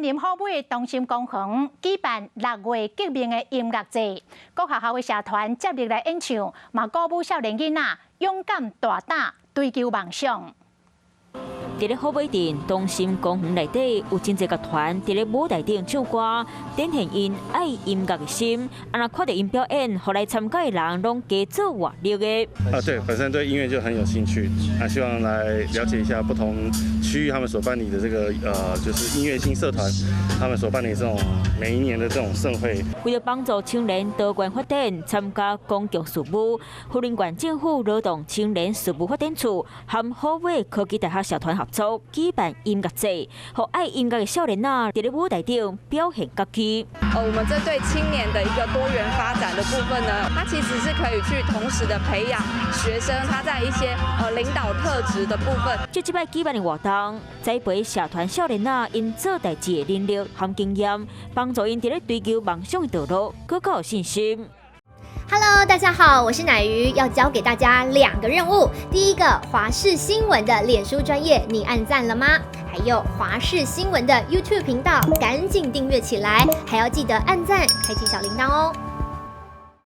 雲林虎尾東森公園舉辦六月革命的音樂節，各學校的社團接力來演唱，嘛鼓舞少年囡仔勇敢大膽追求夢想。佇咧虎尾鎮東森公園內底，有真濟樂團佇咧舞台頂唱歌，展現𪜶愛音樂的心。啊，若看著𪜶表演，予來參加的人攏加做活力的。啊，對，本身對音樂就很有興趣，啊，希望來了解一下不同區域他們所辦理的這個，就是音樂性社團，他們所辦理這種每一年的這種盛會。為了幫助青年多元發展，參加公共事務，雲林縣政府勞動青年事務發展處和虎尾科技大學社團合作舉辦音樂節，予愛音樂的少年仔佇咧舞台頂表現家己。我們這對青年的一個多元發展的部分呢，它其實是可以去同時的培養學生他在一些領導特質的部分。這這擺舉辦的活動，栽培社團少年仔𪜶做代誌的能力和經驗，幫助𪜶佇咧追求夢想的道路，閣較有信心。 Hello，大家好，我是乃瑜，要交給大家兩個任務。第一個，華視新聞的臉書專頁，你按讚了嗎？還有華視新聞的 YouTube 頻道，趕緊訂閱起來，還要記得按讚，開啟小鈴鐺哦。